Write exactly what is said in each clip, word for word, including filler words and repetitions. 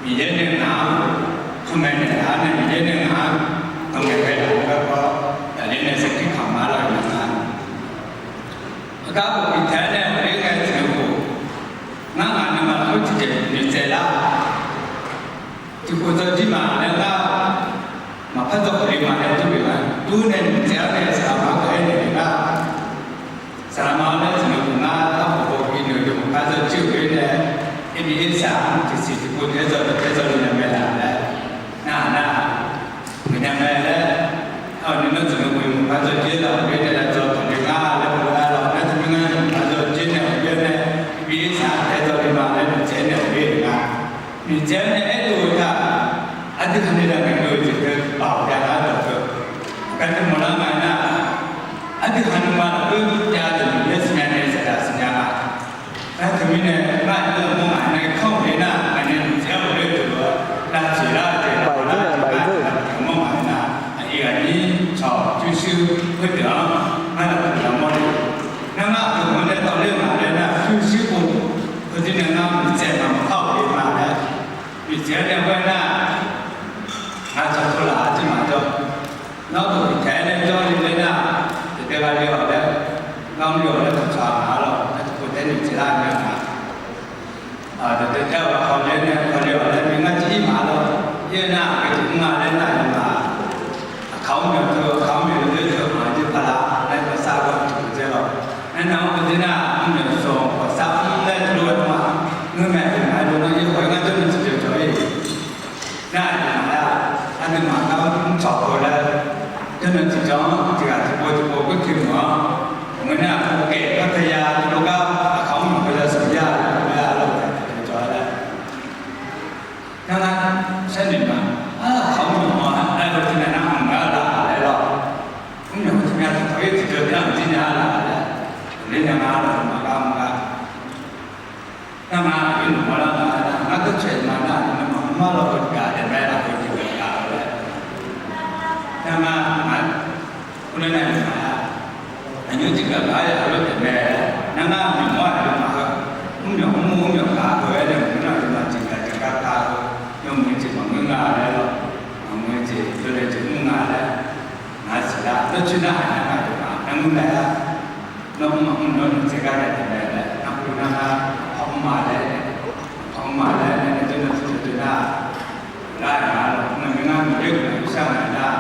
Miqyaer nae ngaq-anr, teumaeq naeqlaf-awr nae Miqyaer nae ngaq-anr dawqmaeq ghaelaf-eu garkawv, tafler nae sarkir kamq-a lawr-eu ma. Aqgar bof-iq taef-aer nae ghofler ngae tiqnan khof, ngar ngaq nuima lafkhoer tiqjeq noeqtsaev lar. Tiqkhof dawq jir ma laer ngar maqpar dawq khawf le ma laer dur-eu nar, dur nae noeqtsaev-awr nae saqlaq ma-anr gaq-aer naeq-eu nar, saqlaq ma-anr laer tiqnan khof ngar arbof baw bi noeq-eu maqpar dawq jir-euq khoer nae, arbi arsaq-anr tiqsiq tiqpov tae-aer dzaw tae-aer dzaw le nya mae laf laer, nar-aq nar-aq, maqnya mae laer, aqnui nar tiqnan khof yawmuiq maqpar dawq jir laf-euq khoer nae laer dzaw taqle ngar laer bof-aer lawr, nar teumirnae maqpar dawq jir nae aqjox-aer nae, arbi arsaq tae-aer dzaw le ma laer noeqtsaev naeq-euq khoer-eu nga. Noeqtsaev-awr nae aerdov-eu taq, aqdui haqnaeq laf ngaeq-eu jeq teu baf-awq jav nar dawq teu, aqgar teu mawrlar nga nar, aqdui haqnaeq ma lafkhoer jav deuq Miqyaer siqnya nae saqdaq siqnya nga. Nar teumirnae ngar aqjox-aer mawr ngaq nae kanr-euq le nar, ngaq nae noeqtsaev-awr ghofler-eu deuq-anr lavtsoeq lar-eu jeq, lavtsoeq lar-eu jeq mawr ngaq nar, aqyuif aqnyir cawq pyurshuir khoerdeuq-anr ngar lafkhoer yamawr le. Nar ngar aqdui-anr nae tawvler-eu ngaq laer nar, pyurshuir pov, heudui nae ngar noeqtsaev ma maqpar-euq le ma laer, noeqtsaev-awr nae ghae nar, ngaq cawq tawvlaf-a jir maqjawr. Nawr bof-iq taef-aer nae jawrle laer nar, dawqdae ghale-awq laer, ngar mr le-awq laer maqtsaq-a lawr, nar tiqpov taef-aer noeqtsaev lar-eu nar nga. Dawqdae taef-aer ghaq hawle nae hawle-awq laer, ngar jir ir ma lawr, ir-eu nar aqgeu jeq mr nga laer nar, aqkaq mr myawq teu, aqkaq mr myawq teu, aqjeq paq laf laer, aqsar gawr tiqpov dzae lawr. Aernar-anr khoerdeuq nar, mr myawq sanq khawf sar mr laer teulof-aer ma, ngeur mae, aqyawfmaf-aer lof-aer ir khawf-aer ngar jawrnan tiqjawq jawq-ir. Nar aqyawfmaf-a, aqduimaf gar mr cawq-eu laer, jawrnan tiqjawq-anr tiqghaq tiqpov tiqpov khoerteu meuq-anr, ngeur nar aqkaq kaeq par taya teulof gar aqkaq mr myawq teu ya sanq ya laer, aqlawq taef tiqjawq jawq-a laer. Nar ngar sharnoeq ma, aqkaq mr myawq-anr aer-eu teunav nar maqngeur-a laf laer lawr. Mr myawq-anr teunav taqtawq-ir tiqjawq nar maqjir nya-a laf laer, ghofler nya nga lawr maqgar maqgar. Nar ngar aqjox-aer noeqmawr lar nga nar, ngar dawrcaev ma nar, aqduimaf mr-ar lawr-eu gaq taef mae laf-eu jeq gaq-eu laer. Nar ngar ngaq-anr khoernar nar noeqma-a, aqnymr tiqgaq gaq-aer ya lawr taef mae laer. Nar ngar noeqmawr-aq aqduimaf heu, mr myawq mr mr myawq gaq-eu aer nae maqngeur nar aqduimaf tiqgaq tiqgaq gaq-eu, yawmuiq-eu jeq maqngeur nga laer lawr, maqmuiq-eu jeq jawrle jeq mr nga laer. Ngaq siqlar dawrcoer nar haq nar ngaq yawqghaq nar mr mae lar. Nawr mr maqmr nawr noeqtsaev gar nae taef mae laer, nar khoernar ngar aqkaq mr ma laer, aqkaq mr ma laer nae jawrnan tiqjawq jawr nar, lar-aq nar lawr, ngar Miqyaer guiqlanq yawshar ngaq nar,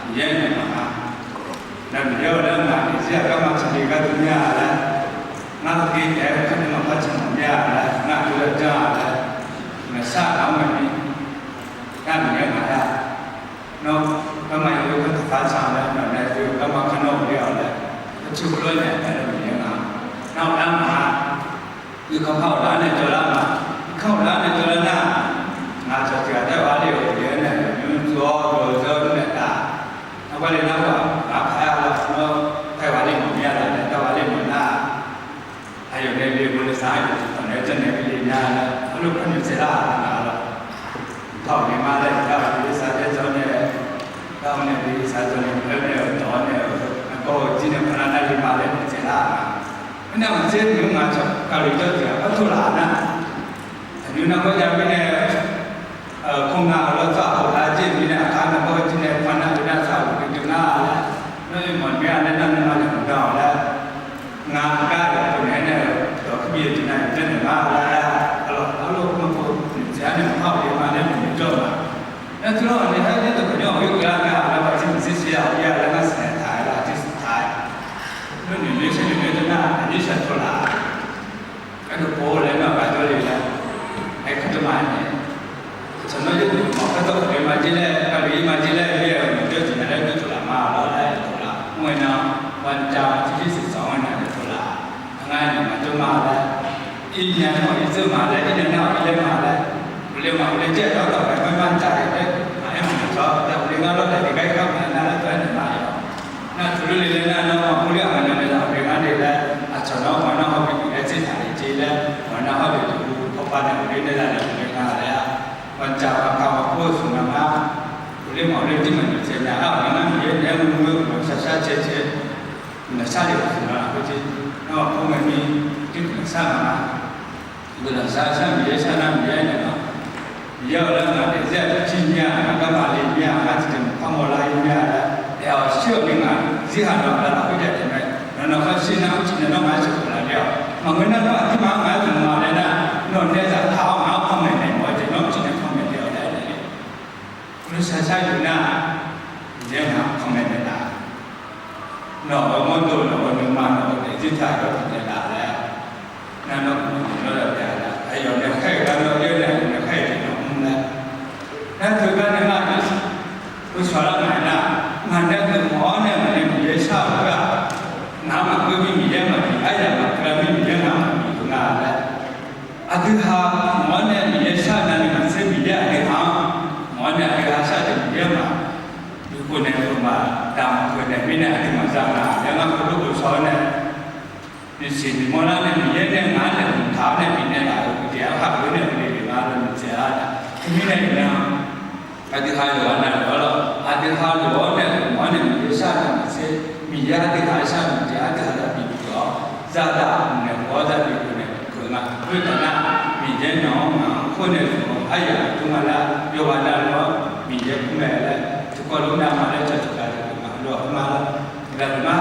Miqyaer naeq maqnga. Nar Miqyaer-awr laer ngaq-anr zir-aq garma canle gharduq mir-a laer, ngar heugar taef-aer kharnae maqpar can mawf mir-a laer, ngar aqjox-aer janr-a laer, maqshar-aq nar-awr maeqni, nar Miqyaer ngaq-aer-a. Nawr garma yawkawr taqpar can laer, nawq nae yawkawr garma kar nawr ghofler-awq laer, arcuir heulof-aer naeq taef-aer Miqyaer nga. Nar ghoflar ma, irkanr par ghoflar nae jawrlar ma, irkanr ghoflar nae jawrlar nar, ngaq cawq tiq ghaq taef-aer ghaq le-euq Miqyaer nae nymr tsov-awr dawq-eu zeur-eu nae taf, nar gar le nar ghaq paq-aer-a lawr, nawr taef-aer ghaq le mawf mir-a laf nae taef-aer ghaq le mawf nar, aqyawf nae le bo le sar-aer yawqjeq tanq nae-aer janrnaeq bi le nya laer, heulof par noeqtsaev lar-aq nar lawr. Tawq naeq ma laer, gar ghaq bi sar-aer dzawr nae, gar-eu nae bi sar dzawr nae, aer nae-euq dawq-awr nae-euq, aqgawr-eu jir nae paqnar nar le ma laer noeqtsaev lar-aq. Aernar maqtser noeq-eu ngaq cawq kali jawr tiq ghaq par tov laf nar, aqnymr nar gar jav mirnae, kawr nga-euq lawr tsawrhaq khof lar jir mirnae aqkar nar gar jir nae paqnar khof nar tsawrhaq khof bi dui ngar laer, nawr-eu mawq mir-a laer nar nuima naeq maqdan-awq laer, ngar gar yawqpov naeq-aer nae-euq dawq kar bi-eu tiq nar yawqjanr naeq ngar laer, aqlawq arlof maqpov noeqtsaev-aer nae maqpar-eu le ma laer noeq jawr-eu ma. Nar teulof-aq nae aer nae dawqkawq nymr-aq ghoer keuvlar nga laer aqbaqtir maqsiq siq-a, aqbaqtir maqsiq siq-a, aqbaqtir siq taq-aer, noeq noeq shar noeq noeq teu nar aqnyir shar tov laf-a. Aqdui pov laer nar aqgar jawrle laer, aer kar jawr ma-aer nae, aqcawq nawr yaerdawq mawf kar dawr khawf le ma jir laer, kali-ir ma jir laer, yaer-euq maqjawr tiq nya laer jawr tov laf ma lawr laer tov laf. Mr-aer nar, banjav tiqjir siq sanq-anr nar jawr tov laf. Ngar nae maqjawr ma laer, ir nya nar-awq ir dzeur ma laer, ir nya nar-awq ir laer ma laer, uqle ma uqle jaer-eu dawqdawq maeq ma banjav-aer laer, maqaer maqnaq tsawr laer uqle ngar lawr taef tiq gar ir gar maqaer nar laer tov-aer naeq ma-a. Nar tov lor le laer nar nawr maqmr ler-aq maqnaq le nar uqle ngar le laer, aqcawq nawr maqnar hawr bi tiq laer tser taq le jer laer, maqnar hawr le duq kawrpav nae uqle nae laer uqle nga laer-a. Banjav-eu aqkaq maqpov-eu smq nar ngar, uqle maqle jir maqnoeq tsaev nya-a, aqgeu nar Miqyaer naeq-aer mr-eu maqshar shar cae cae, guiqlanq shar le-euq smq nar lafkhoer jir, nar maqpov ngae mir, jir guiqlanq shar nga nar, guiqlanq shar shar Miqyaer shar nar Miqyaer naeq nar, Miqyaer-euq mirtsaq-anr bifnaeq laf laer, nar nawr uqduq nawr yawqghaq nar aqyawf nae khaer-euq gar nawr yaer nae aqyawf nae khaer-eu jeq nawr mr laer, nar teugar nae ngar-aq, uqshoe lar ngaq-aer nar, ngaq nae geufmawf-awr nae ngaq nae Miqyaer shar-euq khoer-aq, ngaq-anr maqgeur mir Miqyaer maqbi, aryamq maqkeuv lar mir Miqyaer ngaq-anr maqbi-eu nga laer, aqdui ha mawf-awr nae Miqyaer shar-eu navni maqtser Miqyaer aqdui ha-anr mawf-awr nae aqdui ha shar-eu jeq Miqyaer maqbi khov nae, maqdaq maqkeuv naeq mirnae aqdui maqza nga laer ngar heulof-aer shawr-awr nae, nuisiq nuimawr lar nae Miqyaer nae ngaq-anr naeq mqtaq-awr nae bifnaeq laf-euq uqjeq-anr khar geuf nae bifnaeq laf-eu nuitsaev-a. Teumirnae iqnan aqdui ha yawqghaq navluf-anr lawr, aqdui ha lof-awr nae mawf-awr nae Miqyaer shar-eu navni maqtser, Miqyaer aqdui ha shar-eu jeq aqdui ha zaqbi geuf-awr, zaqdaq mqnaeq khof-awr zaqbi geuf naeq geuf nga. Khoertav nar, Miqyaer nawq-anr ngaq-anr khoer nae zmq-awr aryamq dur nga laer, yawqghaq navluf-anr Miqyaer kur mae laer, tiqkawv lof navma laer cawqcawq gaq-eu ma lawr, ma lawr, gaq-euq ma.